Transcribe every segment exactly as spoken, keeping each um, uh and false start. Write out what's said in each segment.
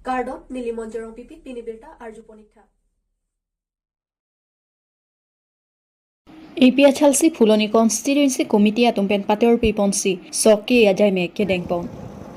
Kardom, neli Monjorong Pipi, pini birta arju ponik tha. A P H L C Phuloni Constituency Committee atum pen pator piponsi sok ke ajai mek kedengpon.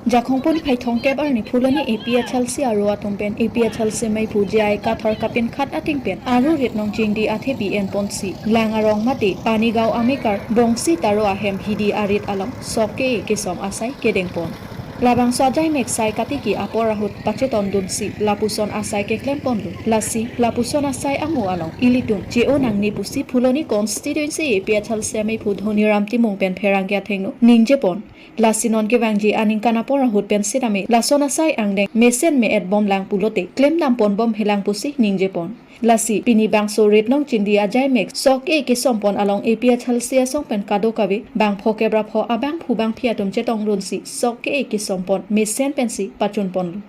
Jakhong pon phai thongkep arni Phuloni A P H L C aro atum pen A P H L C meiphu J I Kathar kapinkhat ating pen aro rit Nongchingdi athepi enponsi lang arong mate Panigaon amekar Bongsi Taro ahem hidi arit along sok ke kesom asai kedengpon. Labangso ajai mek sai katiki apor ahut pachetondunsi lapuson asai keklemponlo. Lasi lapuson asai amo along ilitum che-o nangne pusi Phuloni Constituency A P H L C meiphu Dhoniram Timung pen pherangke athengno ningjepon. Lasi non kevangji aningkan apor ahut pen sitame lason asai angdeng mesen me-et bomlang pulote klemdamponbom helang pusi ningjepon. Lasi pini bangso rit Nongchingdi ajai mek sok ke kesompon along A P H L C asong pen kadokave bang phokep ra pho abangphu bangphi atum chetongdunsi sok ke kesompon mesen pensi pachunponlo.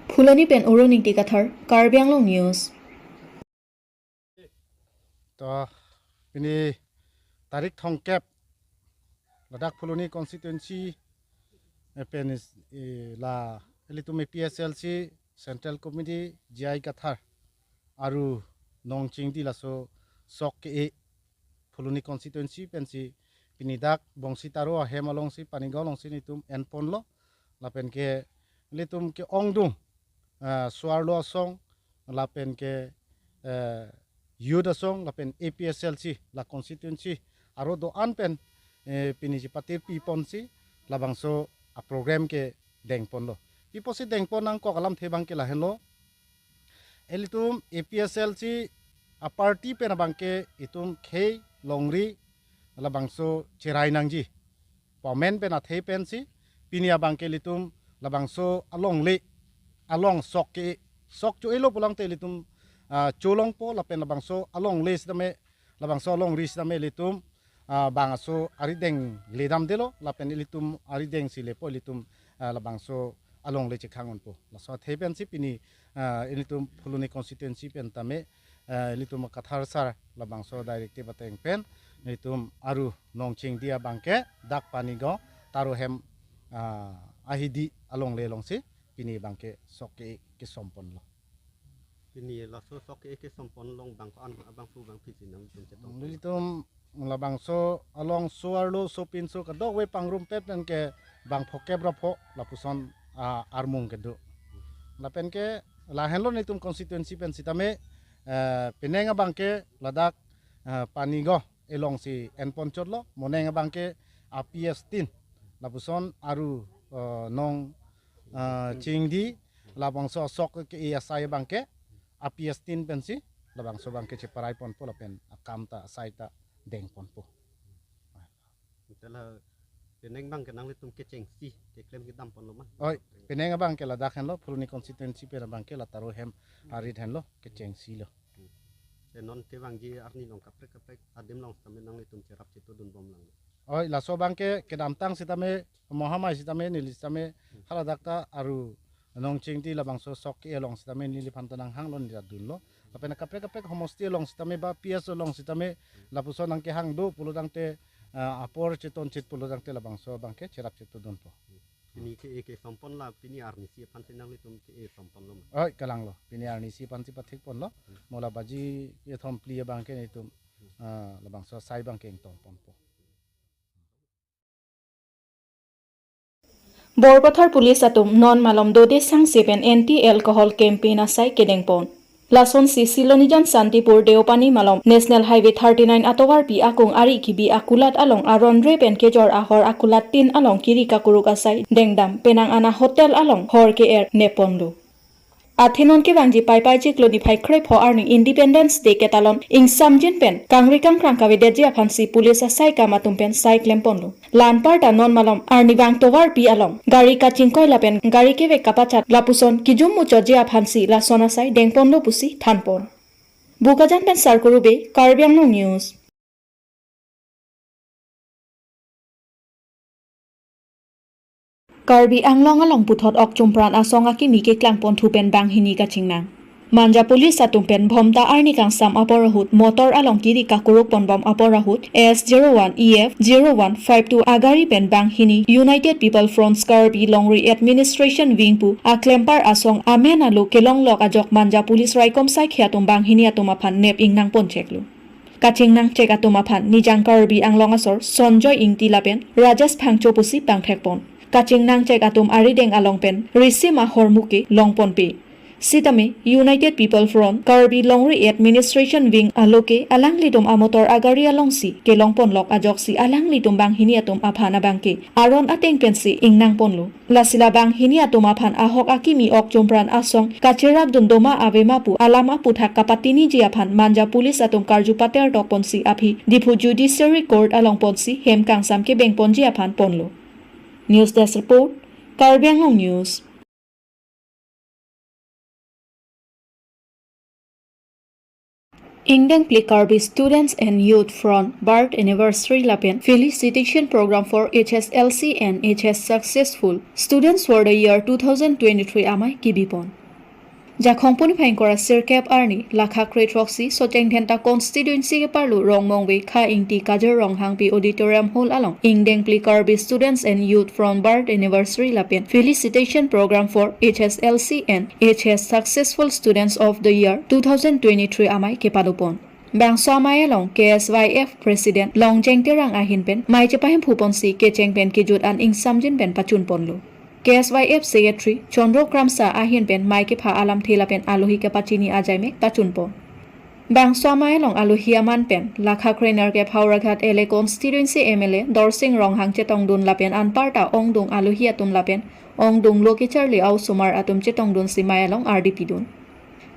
Phuloni pen Arun Ingti Kathar, Karbi Anglong News. To, pini tarik thongkep ladak Phuloni Constituency, eh, pen is, eh, la ilitum A P H L C Central Committee J I Kathar aro Nongchingdi laso sok ke-e Phuloni Constituency pensi pini dak Bongsi Taro ahem alongsi Panigaon alongsi nelitum enponlo. Lapen ke nelitum ke-ongdung, ah, so-arlo asong, lapen ke, eh, youth asong, lapen A P H L C la constituency aro do-an pen, eh, pini chepatir piponsi labangso a-program kedengponlo. Pi pusi dengpon nangkok alamthe abang ke lahenlo. Ilitum A P H L C a-party pen abang ke itum khei longri labangso cherai nangji pu amen pen athe pensi pini abang ke ilitum labangso alongle along sok ke sok cho-elo pulangte ilitum, ah, cholongpo lapen labangso alongle sitame labangso alongri sitame ilitum, ah, bang aso arideng ledamdelo lapen ilitum arideng si lepo ilitum, ah, labangso alongle chekhang unpo. Laso athe pensi pini, ah, ilitum Phuloni constituency pen tame, ah, ilitum Kathar sar labangso directive ateng pen ilitum aro Nongchingdi abang ke dak Panigaon Taro hem, ah, ahidi alongle alongsi pini abang ke sok ke kesomponlo. Pini laso sok ke kesomponlong bang ko-an abangphu bangphi si nangtum chetong? Nelitum labangso along so-arlo sopinso kadokave pangrumpet pen ke bang phokep ra pho lapuson, ah, armung kedo. Lapen ke lahenlo nelitum constituency pen sitame, eh, penang abang ke ladak, eh, Panigaon alongsi enponchotlo, monang abang ke a-P S tin lapuson aro, eh, Nong, eh, Chingdi labangso sok ke-e asai abang ke a-P S tin pensi labangso abang ke cheparai ponpo lapen akam ta asai ta dengponpo. Ante la penang abang ke nanglitum kechengsi keklem kedamponlo ma? Oi, penang abang ke ladak henlo, Phuloni constituency pen abang ke la Taro hem arit henlo, kechengsilo. Te non kevangji arni along kaprek kaprek adim along sitame nanglitum cherap chetodunbomlang. Oi, laso abang ke kedamtang sitame, mohamai sitame, neli sitame, haladak ta aro Nongchingdi labangso sok ke-e along sitame neliphan ta nanghanglo, neli ta dunlo. Lapen kaprek kaprek homosti along sitame ba P S along sitame lapuson nangkehang do pulotangte, ah, apor chetonchit pulotangte labangso abang ke cherap chetodunpo. Pini ke-e kesompon la pini arnisi aphansi nanglitum ke-e somponlo ma? Oi, kalanglo. Pini arnisi aphansi pathikponlo. Hmm. Mo la baji kethom phli abang ke nelitum, ah, labangso asai abang ke ingtongponpo. Borpathar Police atum non malom dode sangse pen anti alcohol campaign asai kedengpon. Lasonsi Silonijan Santipur Deopani malom National Highway thirty-nine atovarpi akung ari kibi akulat along aron re pen kejor ahor akulat tin along kiri kakuruk asai dengdam penang ana hotel along hor ke-er nepponlo. Athe non kevangji Paipai chiklo niphai krepho arni Independence Day ketalon ingsamjin pen kangri kangkrang kavedetji aphansi police asai kam atum pen sai klemponlo. La anparta non malom arnivang tovarpi along gari kachingkoi lapen gari kevek kapachat lapuson kijum muchotji aphansi lason asai dengponlo pusi thanpon. Bokajan pen Sarkuru Bey, Karbi Anglong News. Karbi Anglong along puthot okchumpran asong akimi keklangponthu pen banghini kachingnang. Manja police atum pen Bhomta arni kangsam apor ahut motor along kiri kakuruk ponbom apor ahut S zero one E F zero one five two agari pen banghini United People Front Karbi Longri Administration Wing pu aklempar asong amen alo kelonglok ajok Manja police raikom saikhi atum banghini atum aphan nep ingnang poncheklo. Kachingnangchek atum aphan Nijang Karbi Anglong asor Sonjoy Ingti lapen Rajesh Phangcho pusi pangthekpon. Kachingnangchek atum arideng along pen risim ahormu ke longponpe. Sitame United People Front Karbi Longri Administration Wing aloke alanglitum amotor agari alongsi kelongponlok ajoksi alanglitum banghini atum aphan abangke aron ateng pensi ingnangponlo. Lasi la banghini atum aphan ahok akimi ok chumpran asong kacherapdun doma avema pu alam aputhak kapatini ji aphan Manja police atum karju pater tokponsi aphi Diphu Judiciary Court along ponsi hem kangsam kebengponji aphan ponlo. News Desk Report, Karbi Anglong News. Ingdeng phli Karbi Students and Youth Front Birth Anniversary lapen Felicitation Program for H S L C and H S Successful Students for the Year two thousand twenty-three amei kebipon. Jakhong puni phai ingkoi ra sirkep arni, lakha kre throksi, Socheng Dhenta Constituency keparlo Rongmongve Kha Ingti Kajor Ronghangpi Auditorium Hall along, Ingdeng phli Karbi Students and Youth Front Birth Anniversary lapen Felicitation Program for H S L C and H S Successful Students of the Year two thousand twenty-three amei kepadopon. Bangso amei along K S Y F President Longjeng Terang ahin pen mei chepahemphuponsi kecheng pen kejut an ingsamjin pen pachunponlo. K S Y F Secretary Chandra Kramsa ahin pen mei kepha alamthe lapen alohi kepachini ajaimek pachunpon. Bangso amei along alohi aman pen lakha kre nerkep Howraghat L A Constituency M L A Dorsing Ronghang chetongdun lapen anparta ongdung alohi atum lapen ongdung lo kecharli a-osomar atum chetongdunsi mei along ardi pidun.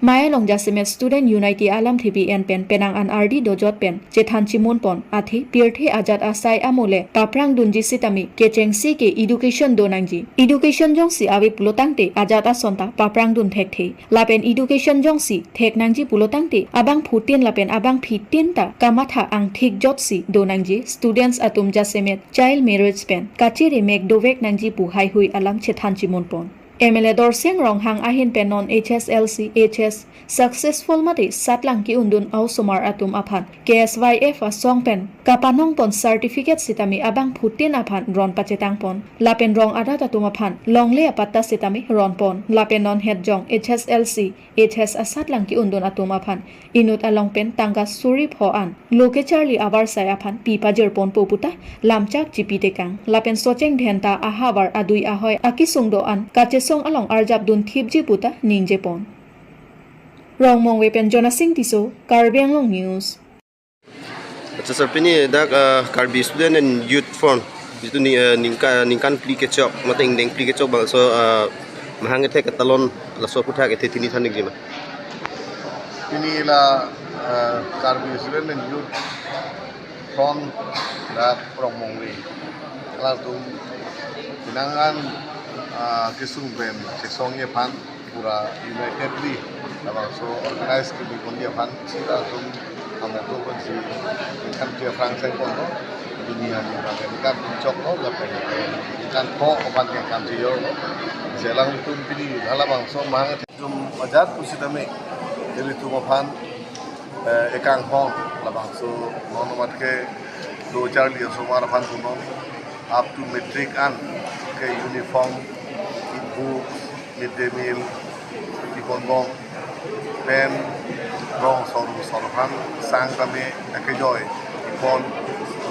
Mei along jasemet Student Unity alamthe pi-en pen penang an ardi dojot pen chethan chimunpon, athe pirthe ajat asai amole paprangdunji sitame kechengsi ke education donangji. Education jongsi ave pulotangte ajat ason ta paprangdun thekthe. Lapen education jongsi theknangji pulotangte abangphutin lapen abangphitin ta kamatha angthik jotsi donangji. Students atum jasemet child marriage pen kachiremek dovek nangji pu haihui alam chethan chimunpon. M L A Dorsing Ronghang ahin pen non H S L C, H S Successful mate satlang ke-undun a-osomar atum aphan K S Y F asong pen kapanongpon certificate sitame abangphutin aphan ron pachetangpon. Lapen rong arat atum aphan longle apatta sitame ronpon. Lapen non hetjong H S L C, H S asatlang ke-undun atum aphan inut along pen tangka suri pho an lo kecharli avarsai aphan pi pajirponpo puta lamchak chipi tekang. Lapen Socheng Dhenta ahavar adui ahoi akesung do-an kachesong along arjapdun thipji puta ningjepon. Rongmongve pen Jonasing Tisso, Karbi Anglong News. Acha sir, pini dak, ah, Karbi Student and Youth Front, jitu ni, ah, ningka-, ningkan phli kechok, mate ingdeng phli kechok bangso, ah, mahang kethek ketalon laso aputhak ethe thini than-ikji ma? Pini la, ah, Karbi Student and Youth Front dak Rongmongve, alangtum penang an, ah, kesung pen chesongji aphan pura unitedly labangso organize kebiponji aphan si alangtum amoto pensi ningkan phli aphrang seng ponlo. Pini arni abang ningkan phli choklo, lapen ningkan pho aphan ningkan phli jorlo. Si alangtum pini halabangso mahang atum ajat pusitame ilitum aphan, eh, ekanghon labangso non amat ke do charli osomar aphan punon up to matric an ke uniform, books, mid day meal, kiponbom pen rong sor sor aphan sang tame akejoi kipon,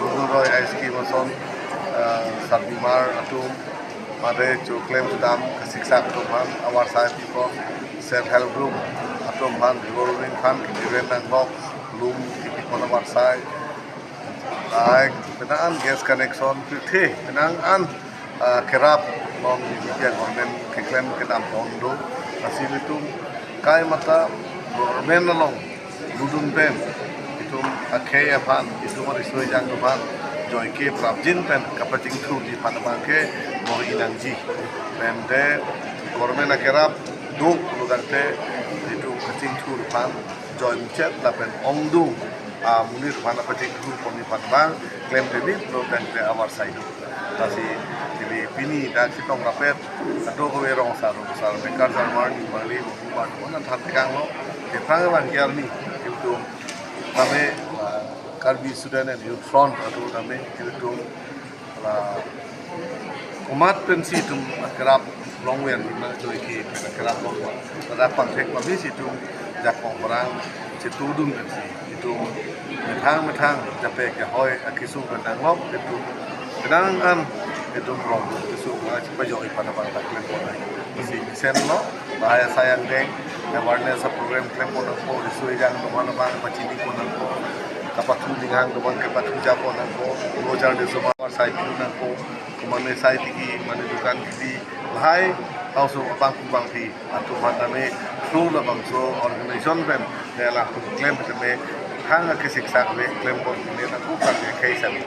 Orunodoi a-scheme ason, eh, sarbimar atum mate choklem sudam kasiksak atum aphan avarsai pipon, self help group atum aphan revolving fund kipiren nanglok, loan kipipon avarsai, ai penang an gas connection pirthe penang an, ah, kerap non B J P government keklem kedam pon do. Lasi ilitum kai mata government along ludun pen itum akhei aphan, itum ariso ejang atum aphan joike prapjin pen kapachingthurji aphan abangke bor-i nangji. Pen te government akerap do pulotangte itum kachingthur aphan join chet lapen ongdung amonit aphan apachingthurponji aphan abang klemkle ni pulotangte avarsai do. Lasi ili pini dak chetong rapet, ado kove rong asar, rong asar, Mekarjang Marli, Marli, Bubu Marli, non than tekanglo, aphrang abang arni, itum tame, ah, Karbi Student and Youth Front atum tame, itum, ah, komat pensi itum akerap longver, itum joike akerap longver. Tada pangthek pamisi itum jakong perang chetudun pensi itum methang methang japek jahoi akesung pen nanglok, itum penang an itum rong kesung pajok ipan abang ta klempon nang. Lasi mesenlo, bahaya sayang deng, awareness program klempon nangpo, riso ejang doman abang pachinipon nangpo, kapathu ninghang doman kapathu japon nangpo, rojar de soma sai piu nangpo, kumane sai tiki, mane dukan kiti, lahai, hauso abang kubangpi atum aphan tame through labangso organization pen, ne latum klem tame, thang akesik sak le klempon ne nangkok kan ne khei sami.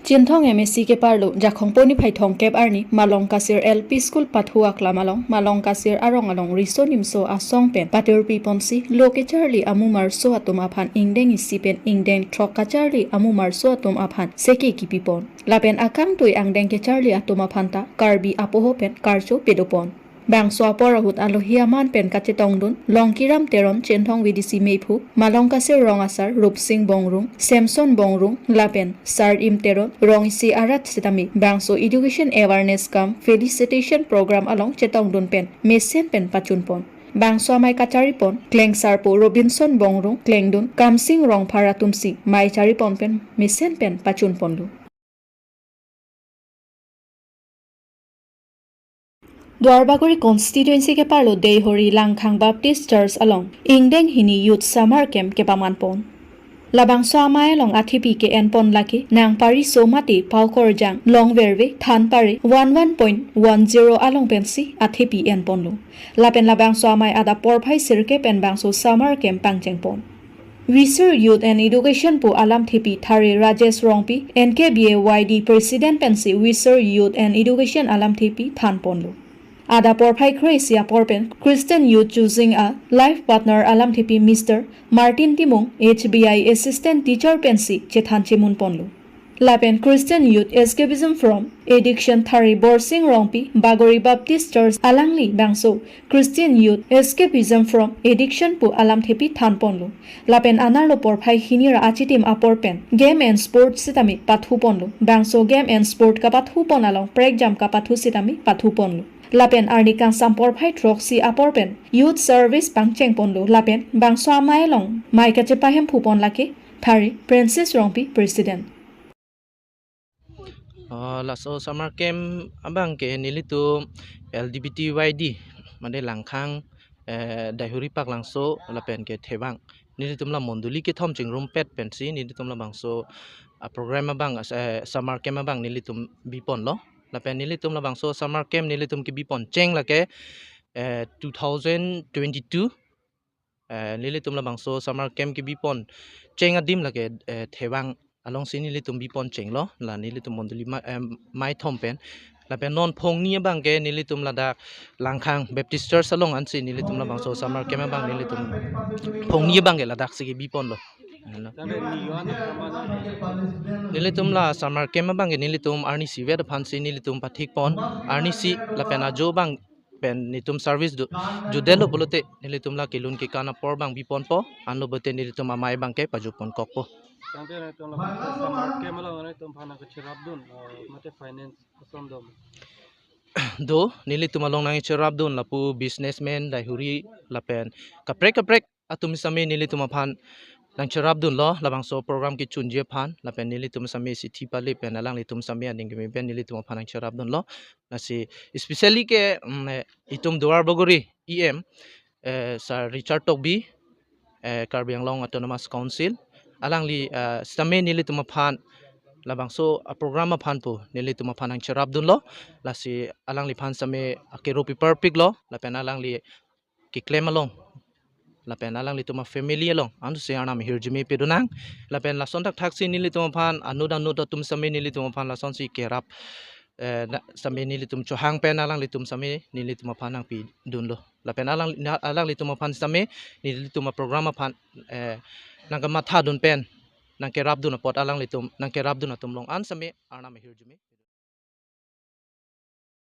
Chinthong M A C keparlo, Jakhong poni phai thomkep arni, Malong Kasir L P School pathu aklam along, Malong Kasir arong along riso nimso asong pen patirpi ponsi, lo kecharli amumarso atum aphan ingdeng isi pen ingdeng throk kacharli amumarso atum aphan seke kipipon. Lapen akangtui angdeng kecharli atum aphan ta Karbi apoho pen karcho pedopon. Bangso apor ahut alohi aman pen kachetongdun, Longkiram Teron, Chinthong V D C meiphu, Malong Kasir rong asar, Rupsing Bongrung, Samson Bongrung, lapen Sar Im Teron, rong isi arat sitame, bangso education awareness cum felicitation program along chetongdun pen, mesen pen pachunpon. Bangso amei kacharipon, Klengsarpo Robinson Bongrung, Klengdun, Kamsing Rongphar atumsi, mei charipon pen, mesen pen pachunponlo. Duarbagori constituency keparlo Deihori Langkhang Baptist Church along ingdeng hini Youth Summer Camp kepamanpon. Labangso amei along athepi ke-enpon lake nangpariso mate Paokorjang Longverve Thanpare one one point one zero along pensi athepi enponlo. Lapen labangso amei adap porphai sirkep pen bangso Summer Camp pangchengpon. Visur Youth and Education pu alamthepi thare Rajesh Rongpi, N K B A Y D President pensi Visur Youth and Education alamthepi thanponlo. Adap porphai kre-isi apor pen Christian Youth Choosing a Life Partner alamthepi Mister Martin Timung, H B I Assistant Teacher pensi chethan chemunponlo. Lapen Christian Youth Escapism from Addiction thare Borsing Rongpi, Bagori Baptist Church alangli bangso Christian Youth Escapism from Addiction pu alamthepi thanponlo. Lapen anerlo porphai hini ra achitim apor pen Game and Sport sitame pathuponlo. Bangso Game and Sport kapathupon along prekjam kapathu sitame pathuponlo. Lapen arni kangsam porphai throksi apor pen Youth Service pangchengponlo. Lapen bangso amei along mei kachepahemphupon lake thare Princess Rongpi, President. Ah, laso Summer Camp abang ke nelitum L D B T Y D, mane Langkhang, eh, Deihori Paklangso, lapen ke Thevang. Nelitum la mondoli kethom chingrumpet pensi, nelitum labangso, ah, program abang, eh, Summer Camp abang nelitum biponlo. Lapen nelitum labangso Summer Camp nelitum kebipon cheng lake, eh, two thousand twenty-two, eh, nelitum labangso Summer Camp kebipon cheng adim lake, eh, Thevang alongsi nelitum bipon chenglo, la nelitum mondoli ma-, eh, mei thom pen. Lapen non phongni abang ke nelitum ladak Langkhang Baptist Church along ansi nelitum labangso Summer Camp abang nelitum phongni abang ke ladaksi kebiponlo. Nelitum la Summer Camp abang ke nelitum arnisi vet aphansi nelitum pathikpon, arnisi lapen ajo abang pen nelitum service do, jutdetlo pulote nelitum la kelun kekan apor abang biponpo, anlo pulote nelitum amei abang ke pajuponkokpo. Tangte nelitum la Summer Camp along nelitum aphan nangkacherapdun, eh, mate finance ason do? Do, nelitum along nangcherapdun lapu businessman Deihori lapen kaprek kaprek atum sitame nelitum aphan nangcherapdunlo, labangso program kechunji aphan, lapen nelitum sitame sithi pale pen alanglitum sitame aning keme pen nelitum aphan nangcherapdunlo. Lasi, especially ke, mm, eh, itum Duarbagori E M, eh, Sir Richard Tokbi, eh, Karbi Anglong Autonomous Council, alangli, eh, sitame nelitum aphan labangso, ah, program aphan pu nelitum aphan nangcherapdunlo. Lasi alangliphan sitame akero piparpiklo, lapen alangli keklem along, lapen alanglitum afamily along ansi arnam ahirjume pedonang. Lapen lason thakthaksi nelitum aphan anut anut atum sitame nelitum aphan lasonsi kerap, eh, na, sitame nelitum chohang pen alanglitum sitame nelitum aphan nangpidunlo. Lapen alang, na, alanglitum aphan sitame nelitum aprogram aphan, eh, nangkamathadun pen nangkerapdun apot alanglitum nangkerapdun atum along an sitame Arnam ahirjume.